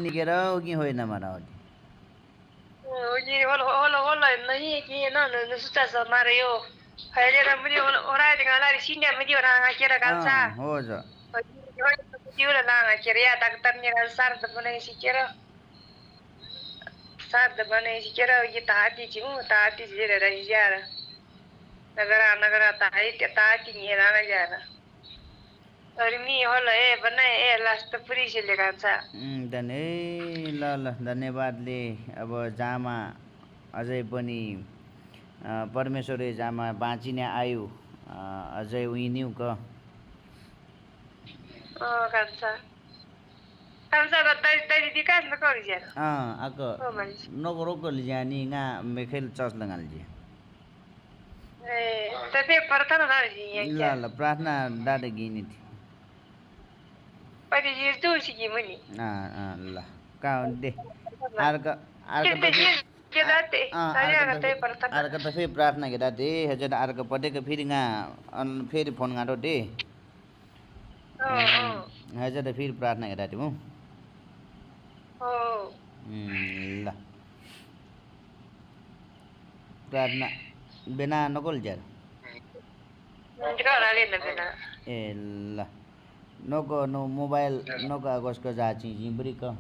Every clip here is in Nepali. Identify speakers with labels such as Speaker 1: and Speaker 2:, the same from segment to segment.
Speaker 1: निकेर कि होइन मरावती
Speaker 2: Oye, hola, nahi ki na nusuta sa Mario. Hayre na mudi ora de ngala ri sinya mudi ora ngakira kalsa.
Speaker 1: हो छ
Speaker 2: Mudi ora na ngakira ya daktar ni kalsar da bane sikira. Sar da bane sikira ye taati jimu taati jira ra jara. Nagara taati ni ra ga jara. Armi hola bana last puri se le kalsa.
Speaker 1: ल ल धन्यवादले अब जामा अझै पनि परमेश्वरले जामा बाँचिने आयु अझै उइन्यौ क
Speaker 2: Kalsa. Kalsa da tadi dikas na ko jara.
Speaker 1: आक नगरोक लिजानी nga मेखेल चस लंगालजी
Speaker 2: Tapi प्रार्थना ना जी
Speaker 1: ल प्रार्थना दादा गिनी थी
Speaker 2: Pati jirtu sigi muni.
Speaker 1: ल का दे अर्का अर्का
Speaker 2: Kedate. Saya kata प्रार्थना.
Speaker 1: अर्का त फेरि प्रार्थना केटा दे हजुर अर्का पटेको फेरि nga फेरि फोन गाडो दे हजुर त फेरि प्रार्थना केटा थियौ ल प्रार्थना बिना नकोल जार ए ल नको नो मोबाइल नको आगोसको जाची जिम्बरी क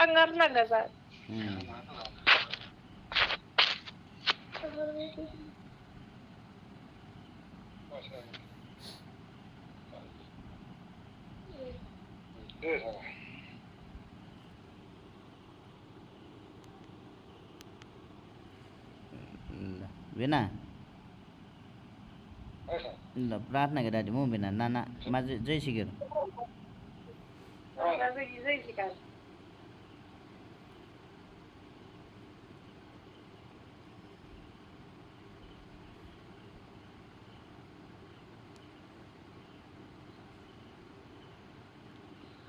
Speaker 2: Angar na gasa.
Speaker 1: बिना ल प्रार्थना केटा थियौ बिना नाना मा जय सिकेर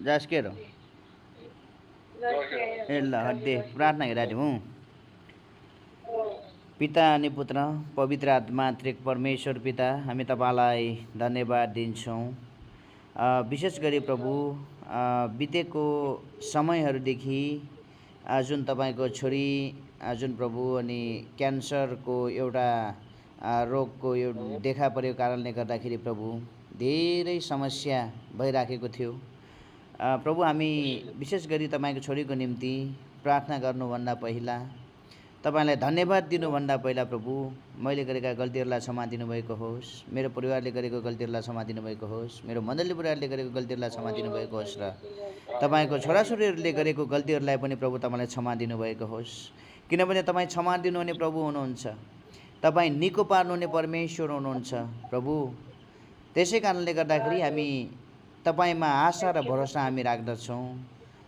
Speaker 1: जास्केरो ए ल हड्डे प्रार्थना केटा थियौ पिता अनि पुत्र पवित्र आत्मा त्रिक परमेश्वर पिता हामी तपाईलाई धन्यवाद दिन्छौँ विशेष गरी प्रभु बितेको समयहरूदेखि जुन तपाईको छोरी जुन प्रभु अनि क्यान्सरको एउटा रोगको देखा परेको कारणले गर्दाखेरि प्रभु धेरै समस्या भइराखेको थियो प्रभु हामी विशेष गरी तपाईको छोरीको निम्ति प्रार्थना गर्नुभन्दा पहिला तपाईलाई धन्यवाद दिनुभन्दा पहिला प्रभु मैले गरेका गल्तीहरूलाई क्षमा दिनुभएको होस् मेरो परिवारले गरेको गल्तीहरूलाई क्षमा दिनुभएको होस् मेरो मण्डली परिवारले गरेको गल्तीहरूलाई क्षमा दिनुभएको होस् र तपाईको छोराछोरीहरूले गरेको गल्तीहरूलाई पनि प्रभु तपाईलाई क्षमा दिनुभएको होस् किनभने तपाईँ क्षमा दिनुहुने प्रभु हुनुहुन्छ तपाईँ निको पार्नुहुने परमेश्वर हुनुहुन्छ प्रभु त्यसै कारणले गर्दाखेरि हामी तपाईमा आशा र भरोसा हामी राख्दछौँ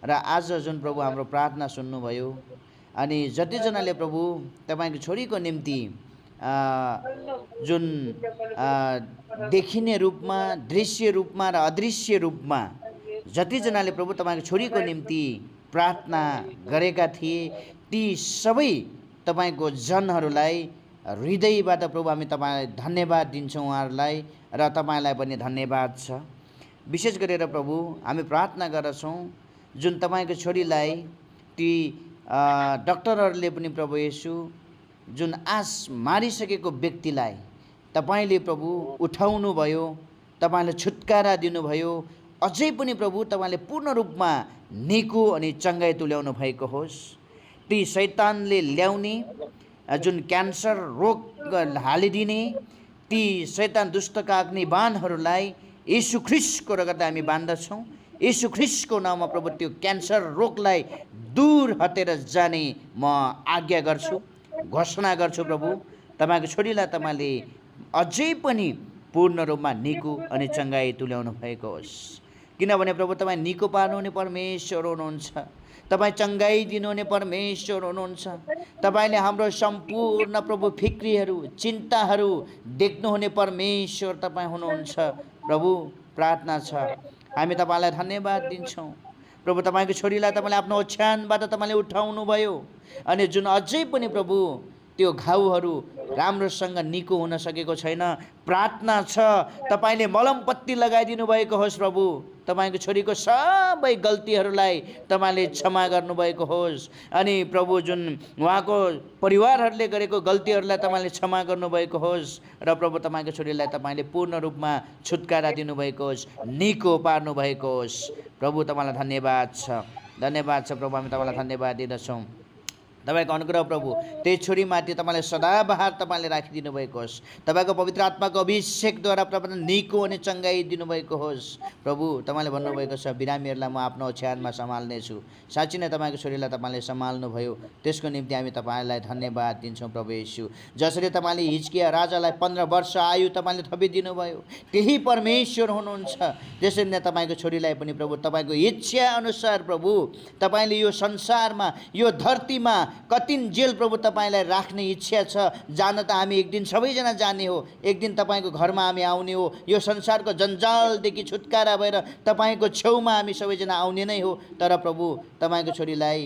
Speaker 1: र आज जुन प्रभु हाम्रो प्रार्थना सुन्नुभयो अनि जतिजनाले प्रभु तपाईको छोरीको निम्ति जुन देखिने रूपमा दृश्य रूपमा र अदृश्य रूपमा जतिजनाले प्रभु तपाईको छोरीको निम्ति प्रार्थना गरेका थिए ती सबै तपाईको जनहरूलाई हृदयबाट प्रभु हामी तपाईलाई धन्यवाद दिन्छौँ उहाँहरूलाई र तपाईलाई पनि धन्यवाद छ विशेष गरेर प्रभु हामी प्रार्थना गर्दछौँ जुन तपाईको छोरीलाई ती डाक्टरहरूले पनि प्रभु येशू जुन आस मारिसकेको व्यक्तिलाई तपाईले प्रभु उठाउनु भयो तपाईले छुटकारा दिनुभयो अझै पनि प्रभु तपाईले पूर्ण रूपमा निको अनि चंगाई तुल्याउनु भएको होस् ती शैतानले ल्याउने जुन क्यान्सर रोग हालिदिने ती शैतान दुष्टका अग्निबाणहरूलाई येशू ख्रीष्टको रगतले हामी बाँड्दछौँ येशू ख्रीष्टको नाममा प्रभु त्यो क्यान्सर रोगलाई दूर हटेर जाने म आज्ञा गर्छु घोषणा गर्छु प्रभु तपाईको छोरीलाई तपाईले अझै पनि पूर्ण रूपमा निको अनि चंगाई तुल्याउनु भएको होस् किनभने प्रभु तपाईँ निको पार्नुहुने परमेश्वर हुनुहुन्छ तपाईँ चंगाई दिनुहुने परमेश्वर हुनुहुन्छ तपाईले हाम्रो सम्पूर्ण प्रभु फिक्रीहरू चिन्ताहरू देख्नुहुने परमेश्वर तपाईँ हुनुहुन्छ प्रभु प्रार्थना छ हामी तपाईलाई धन्यवाद दिन्छौँ प्रभु तपाईको छोरीलाई तपाईले आफ्नो ओछ्यानबाट तपाईले उठाउनु भयो अनि जुन अझै पनि प्रभु त्यो घाउहरू राम्रोसँग निको हुन सकेको छैन। प्रार्थना छ तपाईँले मलमपट्टी लगाइदिनु भएको होस् प्रभु। तपाईँको छोरीको सबै गल्तीहरूलाई तपाईँले क्षमा गर्नुभएको होस्। अनि प्रभु जुन उहाँको परिवारहरूले गरेको गल्तीहरूलाई तपाईँले क्षमा गर्नुभएको होस्। र प्रभु तपाईँको छोरीलाई तपाईँले पूर्ण रूपमा छुटकारा दिनुभएको होस्, निको पार्नुभएको होस्। प्रभु तपाईँलाई धन्यवाद छ, धन्यवाद छ प्रभु। हामी तपाईँलाई धन्यवाद दिँदछौँ। तपाईँको अनुग्रह प्रभु त्यही छोरीमाथि तपाईँले सदाबहार तपाईँले राखिदिनु भएको होस्। तपाईँको पवित्र आत्माको अभिषेकद्वारा प्रभु निको अनि चङ्गाई दिनुभएको होस्। प्रभु तपाईँले भन्नुभएको छ बिरामीहरूलाई म आफ्नो ओछ्यानमा सम्हाल्नेछु। साँच्चै नै तपाईँको छोरीलाई तपाईँले सम्हाल्नुभयो, त्यसको निम्ति हामी तपाईँलाई धन्यवाद दिन्छौँ प्रभु येशू। जसरी तपाईँले हिजकिया राजालाई 15 वर्ष आयु तपाईँले थपिदिनु भयो, त्यही परमेश्वर हुनुहुन्छ। त्यसरी नै तपाईँको छोरीलाई पनि प्रभु तपाईँको इच्छा अनुसार प्रभु तपाईँले यो संसारमा यो धरतीमा कतिन्जेल प्रभु तपाईँलाई राख्ने इच्छा छ। जान त हामी एक दिन सबैजना जाने हो, एक दिन तपाईँको घरमा हामी आउने हो। यो संसारको जन्जालदेखि छुटकारा भएर तपाईँको छेउमा हामी सबैजना आउने नै हो। तर प्रभु तपाईँको छोरीलाई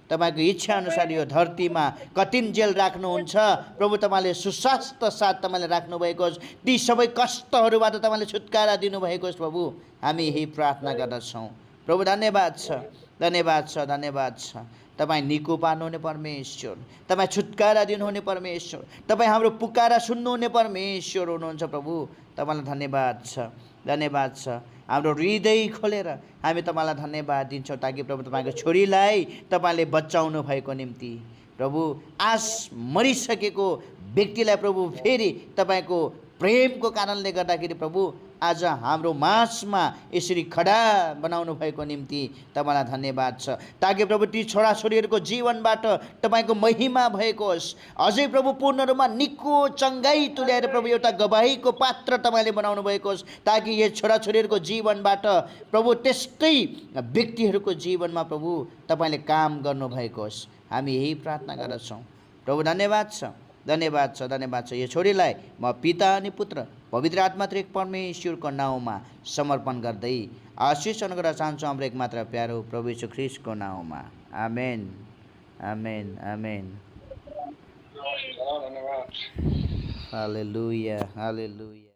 Speaker 1: तपाईँको इच्छा अनुसार यो धरतीमा कतिन्जेल राख्नुहुन्छ प्रभु। तपाईँले सुस्वास्थ्य साथ तपाईँले राख्नुभएको होस्, ती सबै कष्टहरूबाट तपाईँले छुटकारा दिनुभएको होस् प्रभु। हामी यही प्रार्थना गर्दछौँ प्रभु। धन्यवाद छ, धन्यवाद छ, धन्यवाद छ। तपाईँ निको पार्नुहुने परमेश्वर, तपाईँ छुटकारा दिनुहुने परमेश्वर, तपाईँ हाम्रो पुकारा सुन्नुहुने परमेश्वर हुनुहुन्छ प्रभु। तपाईँलाई धन्यवाद छ, धन्यवाद छ। हाम्रो हृदय खोलेर हामी तपाईँलाई धन्यवाद दिन्छौँ ताकि प्रभु तपाईँको छोरीलाई तपाईँले बचाउनु भएको निम्ति प्रभु आश मरिसकेको व्यक्तिलाई प्रभु फेरि तपाईँको प्रेमको कारणले गर्दाखेरि प्रभु आज हाम्रो माझमा यसरी खडा बनाउनु भएको निम्ति तपाईँलाई धन्यवाद छ। ताकि प्रभु ती छोराछोरीहरूको जीवनबाट तपाईँको महिमा भएको होस्। अझै प्रभु पूर्ण रूपमा निको चङ्गाई तुल्याएर प्रभु एउटा गवाहीको पात्र तपाईँले बनाउनु भएको होस्। ताकि यो छोराछोरीहरूको जीवनबाट प्रभु त्यस्तै व्यक्तिहरूको जीवनमा प्रभु तपाईँले काम गर्नुभएको होस्। हामी यही प्रार्थना गर्दछौँ प्रभु। धन्यवाद छ, धन्यवाद छ, धन्यवाद छ। यो छोरीलाई म पिता अनि पुत्र पवित्र आत्मा त्रिएक परमेश्वरको नाउँमा समर्पण गर्दै आशिष अनुग्रह चाहन्छु हाम्रो एकमात्र प्यारो प्रभु यीशु ख्रीष्टको नाउँमा। आमेन, आमेन, आमेन। हालेलुया, हालेलुया।